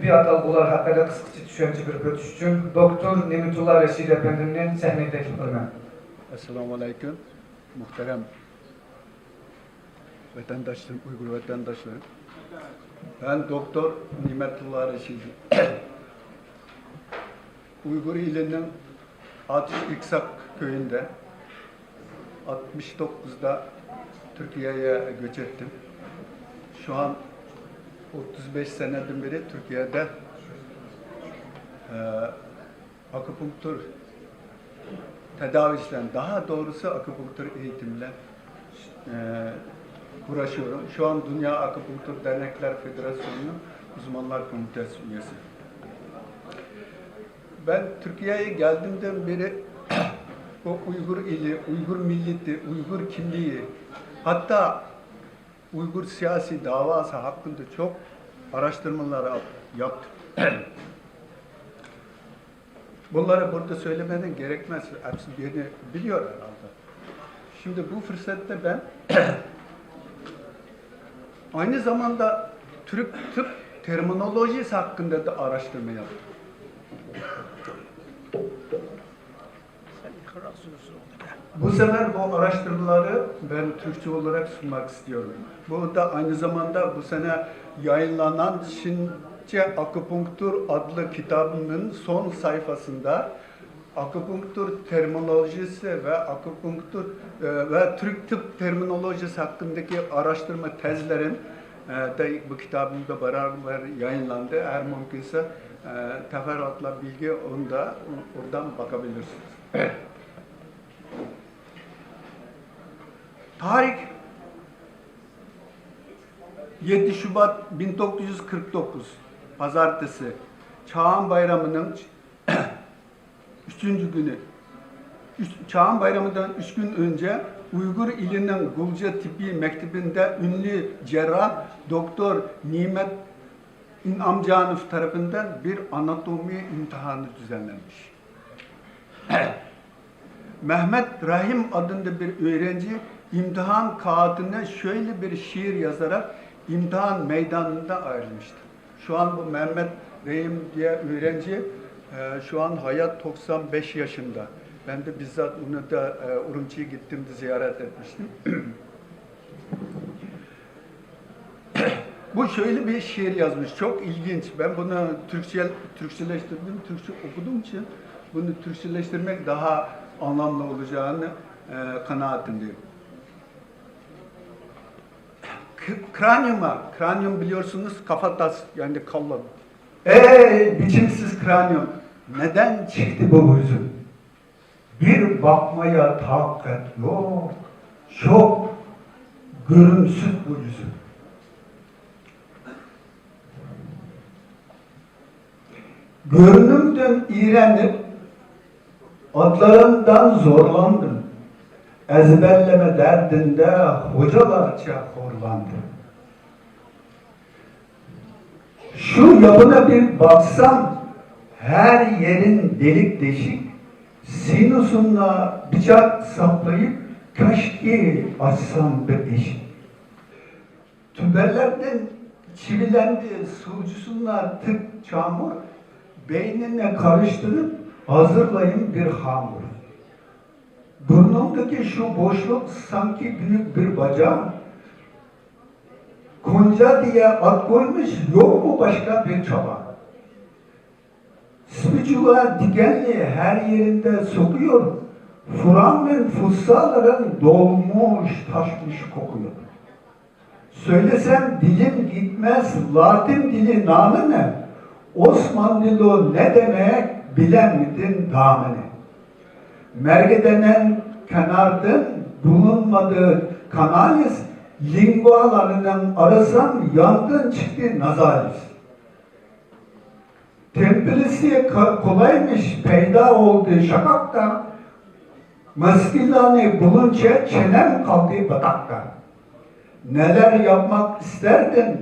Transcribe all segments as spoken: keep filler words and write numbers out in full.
ئەدەبىيات ئالغۇلار ھەققىدە قىسقىچە چۈشەنچە بېرىپ ئۆتۈش ئۈچۈن دوكتور نېمىتۇللا رەشىدى ئەپەندىمنى سەھنىگە تەكلىپ قىلىمەن. ئەسسالامۇ ئەلەيكۇم، مۇھتەرەم ۋەتەنداشلىرىم، ئۇيغۇر ۋەتەنداشلىرىم. Ben doktor Nimetullah Reşidi. Uygur ilinin Atış İksak köyünde altmış dokuzda Türkiye'ye göç ettim. Şu an otuz beş seneden beri Türkiye'de, e, akupunktur tedavisiyle, daha doğrusu akupunktur eğitimle, e, uğraşıyorum. Şu an Dünya Akupunktur Dernekler Federasyonu'nun Uzmanlar Komitesi üyesi. Ben Türkiye'ye geldiğimden beri bu Uygur ili, Uygur milleti, Uygur kimliği, hatta Uygur siyasi davası hakkında çok araştırmalar yaptım. Bunları burada söylemeden gerekmez. Hepsi beni biliyor herhalde. Şimdi bu fırsette ben aynı zamanda Türk tıp terminolojisi hakkında da araştırma yaptım. Bu sefer bu araştırmaları ben Türkçe olarak sunmak istiyorum. Bu da aynı zamanda bu sene yayınlanan Çince Akupunktur adlı kitabının son sayfasında akupunktur terminolojisi ve akupunktur, e, ve Türk tıp terminolojisi hakkındaki araştırma tezlerim, e, de bu kitabımda beraber yayınlandı. Eğer mümkünse, e, teferruatla bilgi onda, oradan bakabilirsiniz. Tarih yedi Şubat bin dokuz yüz kırk dokuz, pazartesi, Çağan Bayramı'nın üçüncü günü. Üç, Çağan Bayramı'ndan üç gün önce Uygur ilinin Gulca Tıbbi Mektebi'nde ünlü cerrah Doktor Nimet İnamcanov tarafından bir anatomi imtihanı düzenlenmiş. Mehmet Rahim adında bir öğrenci imtihan kağıdına şöyle bir şiir yazarak imtihan meydanından ayrılmıştır. Şu an bu Mehmet Rahim diye öğrenci, e, şu an hayat, doksan beş yaşında. Ben de bizzat onu da, e, Urumçi'ye gittim de ziyaret etmiştim. Bu şöyle bir şiir yazmış, çok ilginç. Ben bunu Türkçe, Türkçeleştirdim, Türkçe okuduğum için bunu Türkçeleştirmek daha anlamlı olacağını, e, kanaatindeyim. K-, kraniuma, kranium biliyorsunuz, kafatas, yani kalın. Ey biçimsiz kranium, neden çıktı bu yüzün? Bir bakmaya takat yok, çok görümsüz bu yüzü. Görünümden iğrenip adlarından zorlandım. Ezberleme derdinde hocalarca horlandım. Şu yapına bir baksam, her yerin delik deşik, sinusunda bıçak saplayıp kaşki açsam bir eşik. Tüberlerden çivilendi, sucusunda tık çamur, beynine karıştırıp hazırlayın bir hamur. Burnundaki şu boşluk sanki büyük bir baca, konca diye ad koymuş, yok mu başka bir çaba? Spicula dikenli her yerinde sokuyor, furamen fussaların dolmuş taşmış kokuyor. Söylesem dilim gitmez, Latin dili namı ne? Osmanlılı ne demek, bilemedin damını. Merge denen kenardın bulunmadığı kanalis, lingualarının arasam yangın çıktı nazalis. Templisi ka-, kolaymış, peyda oldu şakakta. Maskilani bulunca çenem kaldı batakta. Neler yapmak isterdin,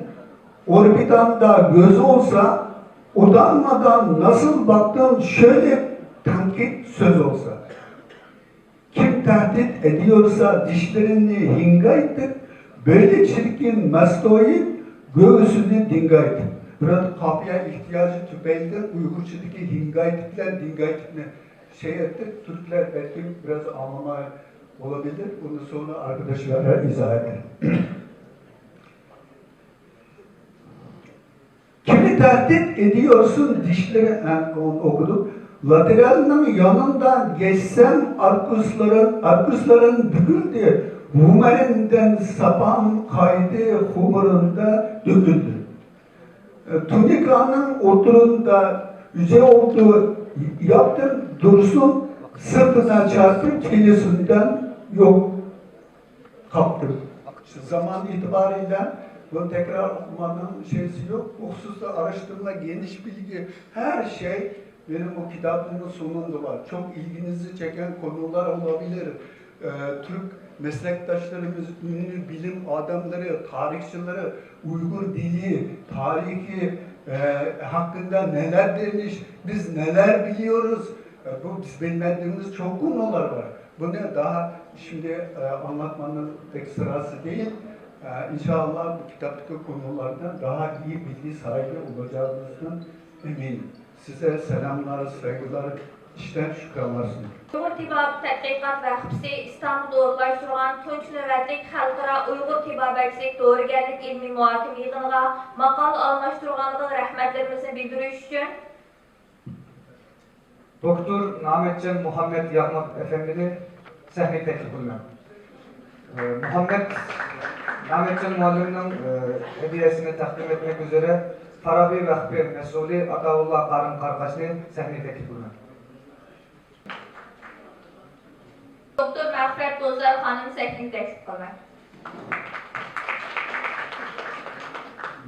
orbitanda göz olsa, utanmadan nasıl baktın şöyle tenkit söz olsa. Kim tehdit ediyorsa dişlerini hingaytıp, böyle çirkin mastoid göğsünü dingaytıp. Burada kafiye ihtiyacı tüpeyinde Uygurçadaki hingaytip bilen dingaytipni şey ettik. Türkler belki biraz anlamaya olabilir. Bunu sonra arkadaşlara izah ederim. Kimi tehdit ediyorsun dişleri, ha, onu okuduk. Lateralının yanından geçsem arkusların, arkusların büküldü. Humerinden sapan kaydı humurunda döküldü. E, tunikanın oturunda yüze oldu, yaptım dursun, sırtına çarpıp çenesinden yok kaptım. Zaman itibariyle bunu tekrar okumanın şeysi yok. Bu hususta araştırma, geniş bilgi, her şey benim o kitabımın sonunda var. Çok ilginizi çeken konular olabilir. Ee, Türk meslektaşlarımız, ünlü bilim adamları, tarihçileri, Uygur dili, tarihi, e, hakkında neler demiş, biz neler biliyoruz. E, bu biz bilmediğimiz çok konular var. Bunu daha şimdi, e, anlatmanın pek sırası değil. E, inşallah bu kitaptaki konulardan daha iyi bilgi sahibi olacağımızdan eminim. Size selamlar, saygılar, içten şükranlar sunuyorum. ئۇيغۇر تېبابىتى تەتقىقات ۋەقپىسى ئىستانبۇلدا ئورۇنلاشتۇرغان تۇنجى نۆۋەتلىك خەلقئارا ئۇيغۇر تېبابەتچىلىك دورىگەرلىك ئىلمىي مۇھاكىمە يىغىنىغا ماقالە ئالماشتۇرغانلىقىغا رەھمەتلىرىمىزنى بىلدۈرۈش ئۈچۈن، دوكتور نامەتجان مۇھەممەت ياغما ئەپەندىنى سەھنىگە تەكلىپ قىلىمەن. ئى، مۇھەممەت نامەتجان مۇئەللىمنىڭ، ئى، ھەدىيەسىنى تەقدىم ئەتمەك ئۈزرە فارابى ۋەقپى مەسئۇلى ئاتاۋۇللا قارىم قاراقاشنى سەھنىگە تەكلىپ قىلىمەن. دوكتور مەغپىرەت بوزلار خانىم سەھنىگە تەكلىپ قىلىمەن.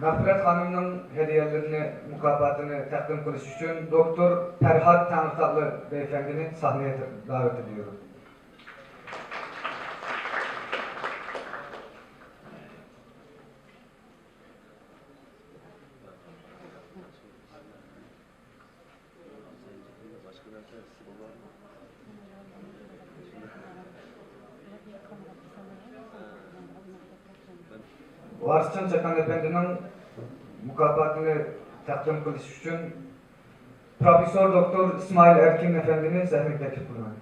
مەغپىرەت خانىمنىڭ ھەدىيەلىرىنى، مۇكاپاتىنى تەقدىم قىلىش ئۈچۈن دوكتور پەرھات تەڭرىتاغلى بەيئەپەندىنى ساھنىگە دەۋەت ئېتىۋېرىمەن. ۋارىسجان چاكان ئەپەندىنىڭ مۇكاپاتىنى تەقدىم قىلىش ئۈچۈن پروفېسسور دوكتور ئىسمائىل ئەركىن ئەپەندىنى سەھنىگە تەكلىپ قىلىمەن.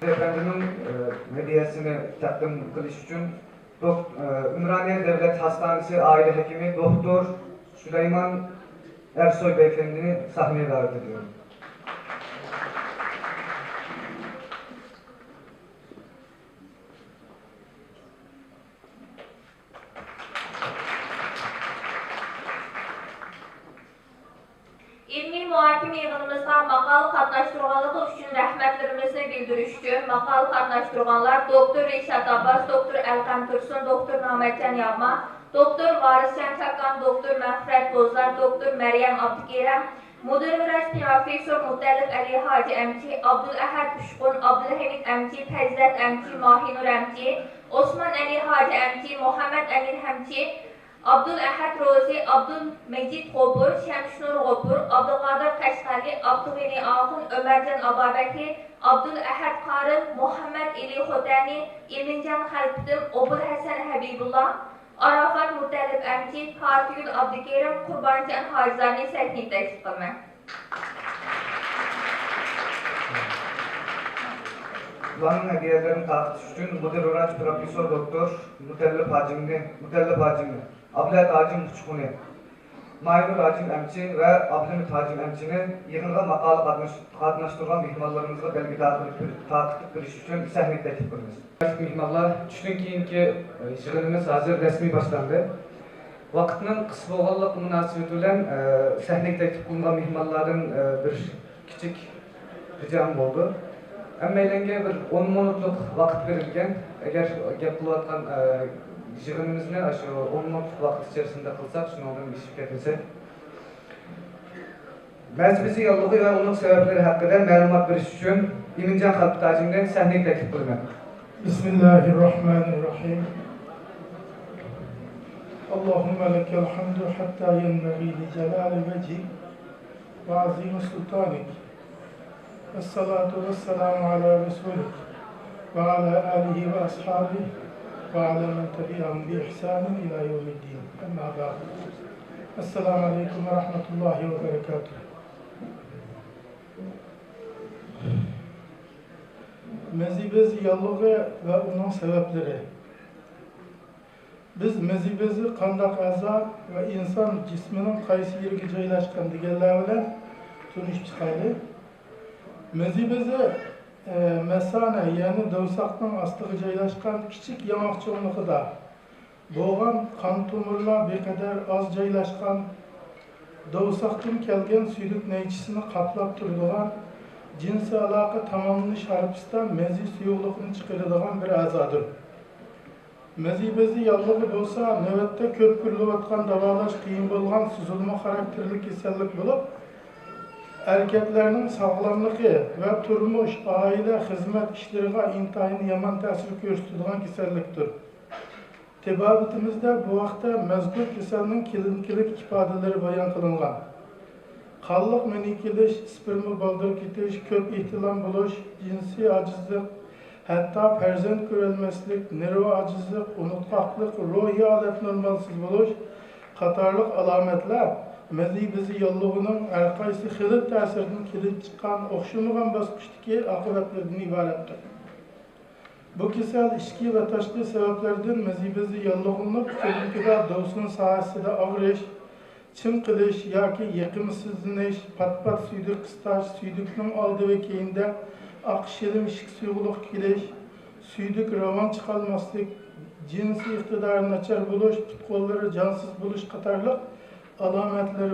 ئەپەندىنىڭ، ئى، ھەدىيەسىنى تەقدىم قىلىش ئۈچۈن دوك-، ئى، ئۈمرانىيە دۆلەت ھاستانىسى ئائىلە ھېكىمى دوكتور سۇلايمان ئەرسوي بەيئەپەندىنى ساھنىگە دەۋەت ئېتىۋېرىمەن. ئىلمىي مۇھاكىمە يىغىنىمىزغا ماقالە قاتناشتۇرغانلىقى ئۈچۈن رەھمەتلىرىمىزنى بىلدۈرۈش ئۈچۈن ماقالە قاتناشتۇرغانلار دوكتور رىشات ئابباس، دوكتور ئەلقەم تۇرسۇن، دوكتور نامەتجان ياغما، دوكتور ۋارىسجان چاكان، دوكتور مەغپىرەت بوزلار، دوكتور مەريەم ئابدۇكېرىم، مۇدىر ۋىراچ پروفېسسور مۇتەللىپ ئەلى ھاجى ئەمچى، ئابدۇلئەھەد ئۇچقۇن، ئابدۇلھەمىد ئەمچى، پەزىلەت ئەمچى، ماھىنۇر ئەمچى، ئوسمان ئەلى ھاجى ئەمچى، مۇھەممەد ئەمىن ئەمچى، ئابدۇلئەھەد روزى، ئابدۇلمەجىت غوپۇر، شەمشىنۇر غوپۇر، ئابدۇقادىر قەشقەرلى، ئابدۇغېنى ئاخۇن، ئۆمەرجان ئابابەكرى، ئابدۇلئەھەد قارىم، مۇھەممەد ئېلى خوتەنى، ئىمىنجان خەلپىتىم، ئوبۇلھەسەن ھەبىبۇللا، ئاراپات مۇتەللىپ ئەمچى، پاتىگۈل ئابدۇكېرىم، قۇربانجان ھاجىلارنى سەھنىگە تەكلىپ قىلىمەن. ئۇلارنىڭ ھەدىيەلىرىنى تارقىتىش ئۈچۈن مۇدىر ۋىراچ پروفېسسور دوكتور مۇتەللىپ ھاجىمنى، مۇتەللىپ ھاجىمنى، ئابلەت ھاجىم ئۇچقۇنى، ماينۇر ھاجىم ئەمچى ۋە ئابلىمىت ھاجىم ئەمچىنى يىغىنغا ماقالە قاتناش-، قاتناشتۇرغان مېھمانلىرىمىزغا بەلگە تارقىتىپ، تارقىتىپ بېرىش ئۈچۈن سەھنىگە تەكلىپ قىلىمىز. مېھمانلار، چۈشتىن كېيىنكى، ئە، يىغىنىمىز ھازىر رەسمىي باشلاندى. ۋاقىتنىڭ قىس بولغانلىقى مۇناسىۋىتى بىلەن، ئە، سەھنىگە تەكلىپ قىلىنغان مېھمانلاردىن، ئە، بىر كىچىك رىجام بولىدۇ. ھەممەيلەنگە بىر ئون مىنۇتلۇق ۋاقىت بېرىلگەن. ئەگەر گەپ قىلىۋاتقان، ئە، يىغىنىمىزنى ئاشۇ ئون مىنۇتلۇق ۋاقىت ئىچەرىسىندە قىلساق، شۇنىڭدىن ئېشىپ كەتمىسەك. مەزمىزى ياللۇغى ۋە ئۇنىڭ سەۋەبلىرى ھەققىدە مەلۇمات بېرىش ئۈچۈن ئىمىنجان خەلپىت ھاجىمنى سەھنىگە تەكلىپ قىلىمەن. بسم الله الرحمن الرحيم. اللهم لك الحمد حتى ينبغي لجلال وجهك وعظيم سلطانك. الصلاة والسلام على رسوله وعلى آله وأصحابه وعلى من تبعهم بإحسان إلى يوم الدين. أما بعد. السلام عليكم ورحمة الله وبركاته. مەزى بەزى ياللۇغى ۋە ئۇنىڭ سەۋەبلىرى. بىز مەزى بەزى قانداق ئەزا ۋە ئىنسان جىسمىنىڭ قايسى يېرىگە جايلاشقان دېگەنلەر بىلەن تونۇشۇپ چىقايلى. مەزى بەزى، ئە، مەسانە، يەنى دوۋساقنىڭ ئاستىغا جايلاشقان كىچىك ياڭاق چوڭلۇقىدا بولغان، قان تومۇرلار بىقەدەر ئاز جايلاشقان، دوۋساقتىن كەلگەن سۈيدۈك نەيچىسىنى قاپلاپ تۇرىدىغان، جىنسىي ئالاقە تاماملىنىش ھارپىسىدا مەزى سۇيۇقلۇقىنى چىقىرىدىغان بىر ئەزادۇر. مەزى بەزى ياللۇغى بولسا نۆۋەتتە كۆپ كۆرۈلۈۋاتقان، داۋالاش قىيىن بولغان سوزۇلما خاراكتېرلىك كېسەللىك بولۇپ، ئەركەكلەرنىڭ ساغلاملىقى ۋە تۇرمۇش، ئائىلە، خىزمەت ئىشلىرىغا ئىنتايىن يامان تەسىر كۆرسىتىدىغان كېسەللىكتۇر. تېبابىتىمىزدە بۇ ھەقتە مەزكۇر كېسەلنىڭ كلىنىكىلىق ئىپادىلىرى بايان قىلىنغان. قانلىق مېنى كېلىش، ئىسپېرما بالدۇر كېتىش، كۆپ ئېھتىلام بولۇش، جىنسىي ئاجىزلىق، ھەتتا پەرزەنت كۆرەلمەسلىك، نېرۋا ئاجىزلىق، ئۇنتقاقلىق، روھىي ھالەت نورمالسىز بولۇش قاتارلىق ئالامەتلەر مەزى بېزى ياللۇغىنىڭ ھەرقايسى خىلىت تەسىرىدىن كېلىپ چىققان ئوخشىمىغان باسقۇچتىكى ئاقىۋەتلىرىدىن ئىبارەتتۇر. بۇ كېسەل ئىچكى ۋە تاشقى سەۋەبلەردىن مەزى بېزى ياللۇغلىنىپ، كلىنىكىدا دوۋسۇن ساھەسىدە ئاغرىش، چىڭقىلىش ياكى يېقىمسىزلىنىش، پات-پات سۈيدۈك قىستاش، سۈيدۈكنىڭ ئالدى ۋە كەينىدە ئاق شىلىمشىق سۇيۇقلۇق كېلىش، سۈيدۈك راۋان چىقالماسلىق، جىنسىي ئىقتىدارى ناچار بولۇش، پۇت-قوللىرى جانسىز بولۇش قاتارلىق ئالامەتلەر،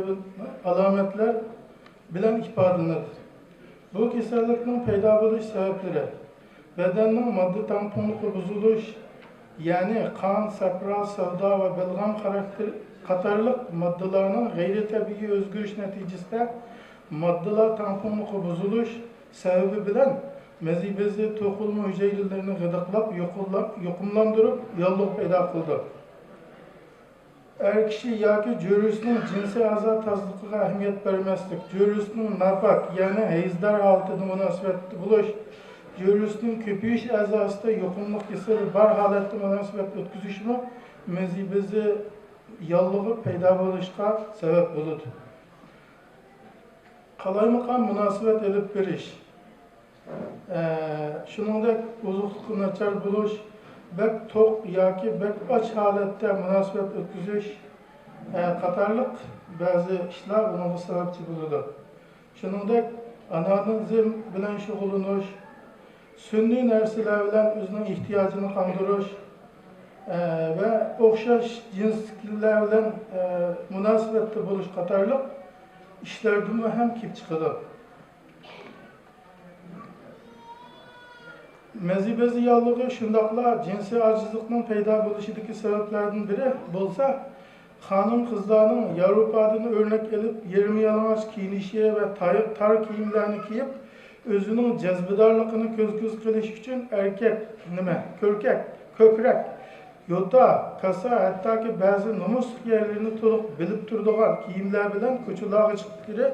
ئالامەتلەر بىلەن ئىپادىلىنىدۇ. بۇ كېسەللىكنىڭ پەيدا بولۇش سەۋەبلىرى: بەدەننىڭ ماددا تەڭپۇڭلۇقى بۇزۇلۇش، يەنى قان، سەپرا، سەۋدا ۋە بەلغەم خاراكتېر قاتارلىق ماددىلارنىڭ غەيرىي تەبىئىي ئۆزگىرىش نەتىجىسىدە ماددىلار تەڭپۇڭلۇقى بۇزۇلۇش سەۋەبى بىلەن مەزى بېزى توقۇلما ھۈجەيرىلىرىنى غىدىقلاپ يۇقۇملا-، يۇقۇملاندۇرۇپ ياللۇغ پەيدا قىلىدۇ. ئەر كىشى ياكى جۆرىسىنىڭ جىنسىي ئەزا تازىلىقىغا ئەھمىيەت بەرمەسلىك، جۆرىسىنىڭ ناپاك، يەنى ھەيزدار ھالىتىدە مۇناسىۋەتتە بولۇش، جۆرىسىنىڭ كۆپىيىش ئەزاسىدا يۇقۇملۇق كېسىلى بار ھالەتتە مۇناسىۋەت ئۆتكۈزۈشمۇ مەزى بېزى ياللۇغى پەيدا بولۇشقا سەۋەب بولىدۇ. قالايمىقان مۇناسىۋەت ئېلىپ بېرىش، ئە، شۇنىڭدەك ئوزۇقلۇقى ناچار بولۇش، بەك توق ياكى بەك ئاچ ھالەتتە مۇناسىۋەت ئۆتكۈزۈش، ئە، قاتارلىق بەزى ئىشلار بۇنىڭغا سەۋەبچى بولىدۇ. شۇنىڭدەك ئانانىزم بىلەن شۇغۇللىنىش، سۈنئىي نەرسىلەر بىلەن ئۆزىنىڭ ئېھتىياجىنى قاندۇرۇش، ئە، ۋە ئوخشاش جىنسلىكلەر بىلەن، ئە، مۇناسىۋەتتە بولۇش قاتارلىق ئىشلاردىنمۇ ھەم كېلىپ چىقىدۇ. مەزى بېزى ياللۇغى شۇنداقلا جىنسىي ئاجىزلىقنىڭ پەيدا بولۇشىدىكى سەۋەبلەردىن بىرى بولسا، خانىم-قىزلارنىڭ ياۋروپادىن ئۆرنەك ئېلىپ، يېرىم يالىڭاچ كىيىنىشى ۋە تاي-، تار كىيىملەرنى كىيىپ، ئۆزىنىڭ جەزبىدارلىقىنى كۆز-كۆز قىلىش ئۈچۈن ئەركەك، نېمە، كۆركەك، كۆكرەك، يوتا، كاسا، ھەتتاكى بەزى نومۇسلۇق يەرلىرىنى تولۇق بىلىپ تۇرىدىغان كىيىملەر بىلەن كوچىلارغا چىقىپلىرى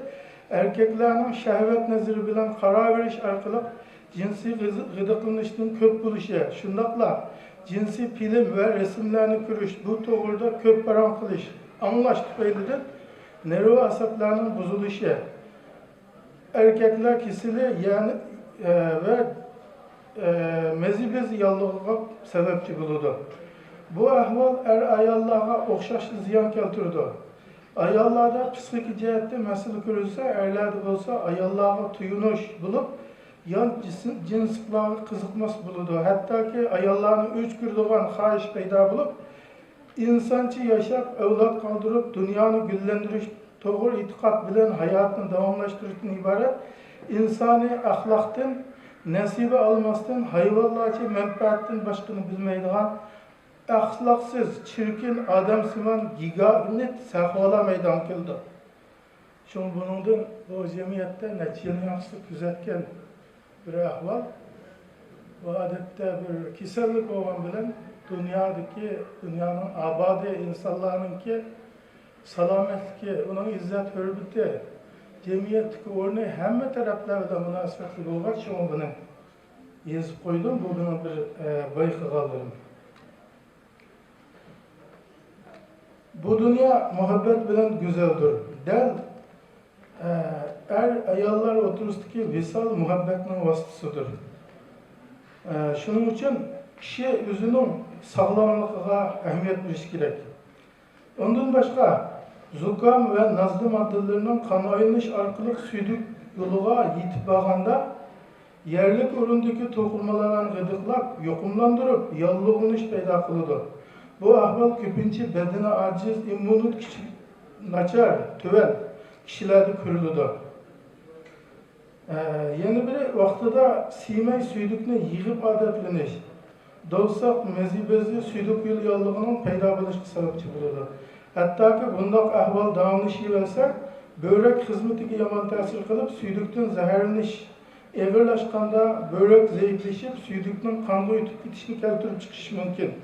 ئەركەكلەرنىڭ شەھۋەت نەزىرى بىلەن قاراۋېرىش ئارقىلىق جىنسىي غىز-، غىدىقلىنىشنىڭ كۆپ بولۇشى، شۇنداقلا جىنسىي فىلىم ۋە رەسىملەرنى كۆرۈش، بۇ توغرىدا كۆپ پاراڭ قىلىش، ئاڭلاش تۈپەيلىدىن نېرۋا ئەسەبلەرنىڭ بۇزۇلۇشى، ئەركەكلەر كېسىلى، يەنى، ئە، ۋە، ئە، مەزى بېزى ياللۇغىغا سەۋەبچى بولىدۇ. بۇ ئەھۋال ئەر-ئاياللارغا ئوخشاشلا زىيان كەلتۈرىدۇ. ئاياللاردا پىسخىكا جەھەتتە مەسىلە كۆرۈلسە، ئەرلەردە بولسا ئاياللارغا تويۇنۇش بولۇپ، يان جىسىم-، جىنسلىقلارغا قىزىقماس بولىدۇ. ھەتتاكى ئاياللارنى ئۆچ كۆرىدىغان خاھىش پەيدا بولۇپ، ئىنسانچە ياشاپ، ئەۋلاد قالدۇرۇپ، دۇنيانى گۈللەندۈرۈش، توغرا ئېتىقاد بىلەن ھاياتنى داۋاملاشتۇرۇشتىن ئىبارەت ئىنسانىي ئەخلاقتىن نەسىبە ئالماستىن، ھايۋانلارچە مەنپەئەتتىن باشقىنى بىلمەيدىغان ئەخلاقسىز، چىركىن، ئادەمسىمان، گىگانت سەھۋالار مەيدانغا كېلىدۇ. شۇڭا بۇنىڭدىن بۇ جەمئىيەتتە نەچچە يىلنىڭ ئاستىدا كۆزەتكەن بىر ئەھۋال. بۇ ئادەتتە بىر كېسەللىك بولغان بىلەن دۇنيادىكى، دۇنيانىڭ ئابادى، ئىنسانلارنىڭكى سالامەتلىكى، ئۇنىڭ ئىززەت-ھۆرمىتى، جەمئىيەتتىكى ئورنى ھەممە تەرەپلەر بىلەن مۇناسىۋەتلىك بولغاچ، شۇڭا بۇنى يېزىپ قويدۇم. بۇ مېنىڭ بىر، ئە، بايقىغانلىرىم. بۇ دۇنيا مۇھەببەت بىلەن گۈزەلدۇر. دەل، ئە، ئەر-ئاياللار ئوتتۇرىسىدىكى ۋىسال مۇھەببەتنىڭ ۋاسىتىسىدۇر. ئە، شۇنىڭ ئۈچۈن كىشى ئۆزىنىڭ ساغلاملىقىغا ئەھمىيەت بېرىشى كېرەك. ئۇندىن باشقا، زۇكام ۋە نازدا ماددىلىرىنىڭ قان ئايلىنىش ئارقىلىق سۈيدۈك يولىغا يېتىپ بارغاندا، يەرلىك ئورۇندىكى توقۇلمىلارنى غىدىقلاپ، يۇقۇملاندۇرۇپ، ياللۇغلىنىش پەيدا قىلىدۇ. بۇ ئەھۋال كۆپىنچە بەدىنى ئاجىز، ئىممۇنىتېتى كىچىك، ناچار، تۆۋەن كىشىلەردە كۆرۈلىدۇ. ئە، يەنە بىرى، ۋاقتىدا سىيمەي سۈيدۈكنى يىغىپ ئادەتلىنىش، دوۋساق، مەزى بېزى سۈيدۈك يول ياللۇغىنىڭ پەيدا بولۇشىغا سەۋەبچى بولىدۇ. ھەتتاكى بۇنداق ئەھۋال داۋاملىشىۋەرسە، بۆرەك خىزمىتىگە يامان تەسىر قىلىپ، سۈيدۈكتىن زەھەرلىنىش ئېغىرلاشقاندا، بۆرەك زەئىپلىشىپ، سۈيدۈكنىڭ قانغا ئۆتۈپ كېتىشىنى كەلتۈرۈپ چىقىرىشى مۇمكىن.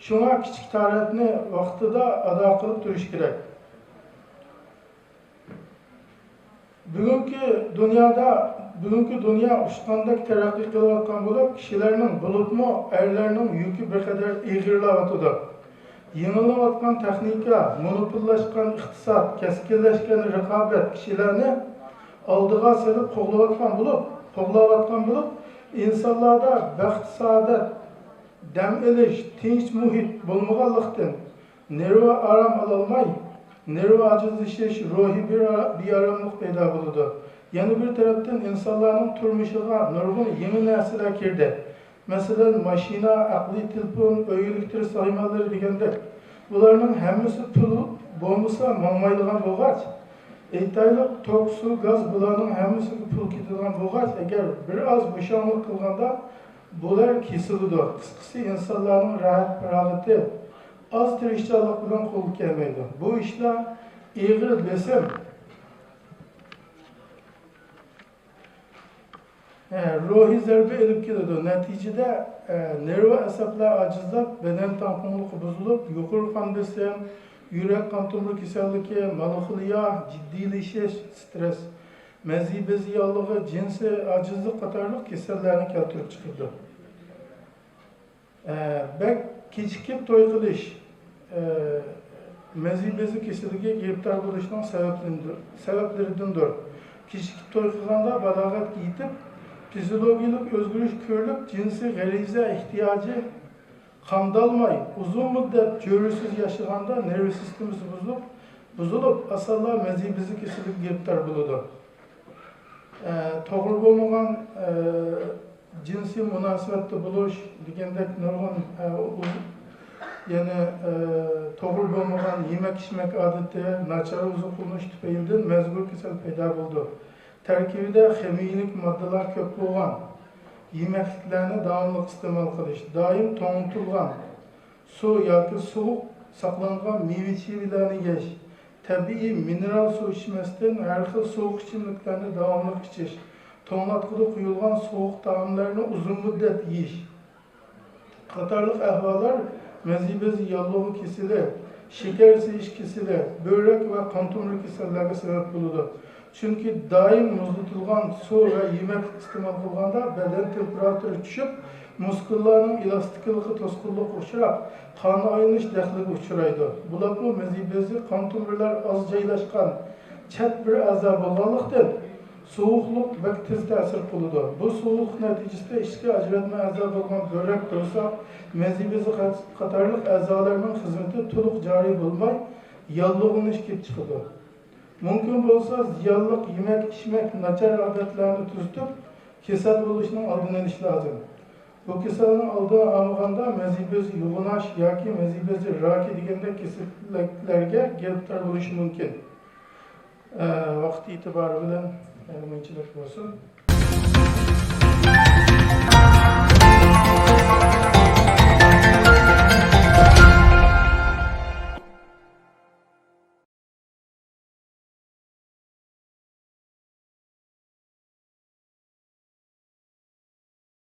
شۇڭا كىچىك تارەتنى ۋاقتىدا ئادا قىلىپ تۇرۇش كېرەك. بۈگۈنكى دۇنيادا، بۈگۈنكى دۇنيا ئۇچقاندەك تەرەققىي قىلىۋاتقان بولۇپ، كىشىلەرنىڭ، بولۇپمۇ ئەرلەرنىڭ يۈكى بىر قەدەر ئېغىرلاۋاتىدۇ. يېڭىلىنىۋاتقان تېخنىكا، مونوپوللاشقان ئىقتىساد، كەسكىنلەشكەن رىقابەت كىشىلەرنى ئالدىغا سېلىپ قوغلاۋاتقان بولۇپ، قوغلاۋاتقان بولۇپ، ئىنسانلاردا بەخت-سائادەت، دەم ئېلىش، تىنچ مۇھىت بولمىغانلىقتىن، نېرۋا ئارام ئالالماي، نېرۋا ئاجىزلىشىش، روھىي بىر-، بىئاراملىق پەيدا بولىدۇ. يەنە بىر تەرەپتىن، ئىنسانلارنىڭ تۇرمۇشىغا نۇرغۇن يېڭى نەرسىلەر كىردى. مەسىلەن، ماشىنا، ئەقلىي تېلېفون، ئۆي ئېلېكتر سايمانلىرى دېگەندەك. بۇلارنىڭ ھەممىسى پۇل بولمىسا ماڭمايدىغان بولغاچ، ئېيتايلۇق، توك، سۇ، گاز، بۇلارنىڭ ھەممىسىگە پۇل كېتىدىغان بولغاچ، ئەگەر بىر ئاز بوشاڭلىق قىلغاندا، بۇلار كېسىلىدۇ. قىسقىسى، ئىنسانلارنىڭ راھەت-پاراغىتى ئاز تىرىشچانلىق بىلەن قولغا كەلمەيدۇ. بۇ ئىشلار ئېغىر بېسىم، ئە، روھىي زەربە ئېلىپ كېلىدۇ. نەتىجىدە، ئە، نېرۋا ئەسەبلەر ئاجىزلاپ، بەدەن تەڭپۇڭلۇقى بۇزۇلۇپ، يۇقىرى قان بېسىم، يۈرەك، قان تومۇر كېسەللىكى، مېلانخولىيە، جىددىيلىشىش، سترېس، مەزى بېزى ياللۇغى، جىنسىي ئاجىزلىق قاتارلىق كېسەللەرنى كەلتۈرۈپ چىقىرىدۇ. ئە، بەك كېچىكىپ توي قىلىش، ئە، مەزى بېزى كېسىلىگە گىرىپتار بولۇشنىڭ سەۋەبلىرىدىندۇر، سەۋەبلىرىدىندۇر. كېچىكىپ توي قىلغاندا بالاغەتكە يېتىپ، فىزىيولوگىيەلىك ئۆزگىرىش كۆرۈلۈپ، جىنسىي غەرىزە ئېھتىياجى قامدالماي، ئۇزۇن مۇددەت جۆرىسىز ياشىغاندا نېرۋا سىستېمىسى بۇزۇلۇپ، بۇزۇلۇپ، ئاسانلا مەزى بېزى كېسىلىگە گىرىپتار بولىدۇ. ئە، توغرا بولمىغان، ئە، جىنسىي مۇناسىۋەتتە بولۇش دېگەندەك نۇرغۇن، ئە، ئۇ-، يەنە، ئە، توغرا بولمىغان يېمەك-ئىچمەك ئادىتى، ناچار ئوزۇقلىنىش تۈپەيلىدىن مەزكۇر كېسەل پەيدا بولىدۇ. تەركىبىدە خىمىيىلىك ماددىلار كۆپ بولغان يېمەكلىكلەرنى داۋاملىق ئىستېمال قىلىش، دائىم توڭلىتىلغان سۇ ياكى سوغۇق ساقلانغان مېۋە-چېۋىلەرنى يەش، تەبىئىي مىنېرال سۇ ئىچمەستىن، ھەر خىل سوغۇق ئىچىملىكلەرنى داۋاملىق ئىچىش، توڭلاتقۇدا قويۇلغان سوغۇق تائاملارنى ئۇزۇن مۇددەت يېيىش قاتارلىق ئەھۋاللار مەزى بېزى ياللۇغى كېسىلى، شېكەر سىيىش كېسىلى، بۆرەك ۋە قان تومۇر كېسەللەرگە سەۋەب بولىدۇ. چۈنكى دائىم مۇزلىتىلغان سۇ ۋە يېمەكلىك ئىستېمال قىلغاندا بەدەن تېمپېراتۇرىسى چۈشۈپ، مۇسكۇللارنىڭ ئېلاستىكلىقى توسقۇنلۇققا ئۇچراپ، قان ئايلىنىش دەخلىگە ئۇچرايدۇ. بولۇپمۇ مەزى بېزى، قان تومۇرلار ئاز جايلاشقان چەت بىر ئەزا بولغانلىقتىن، سوغۇقلۇق بەك تېز تەسىر قىلىدۇ. بۇ سوغۇقلۇق نەتىجىسىدە ئىچكى ئاجراتما ئەزا بولغان بۆرەك، دوۋساق، مەزى بېزى قات-، قاتارلىق ئەزالارنىڭ خىزمىتى تولۇق جارى بولماي، ياللۇغلىنىش كېلىپ چىقىدۇ. مۇمكىن بولسا، زىيانلىق يېمەك-ئىچمەك، ناچار ئادەتلەرنى تۈزىتىپ، كېسەل بولۇشنىڭ ئالدىنى ئېلىش لازىم. بۇ كېسەلنىڭ ئالدىنى ئالمىغاندا، مەزى بېزى يوغىناش ياكى مەزى بېزى راكى دېگەندەك كېسەللىكلەرگە گىرىپتار بولۇشى مۇمكىن. ئە، ۋاقىت ئېتىبارى بىلەن، ئە، مۇنچىلىك بولسۇن.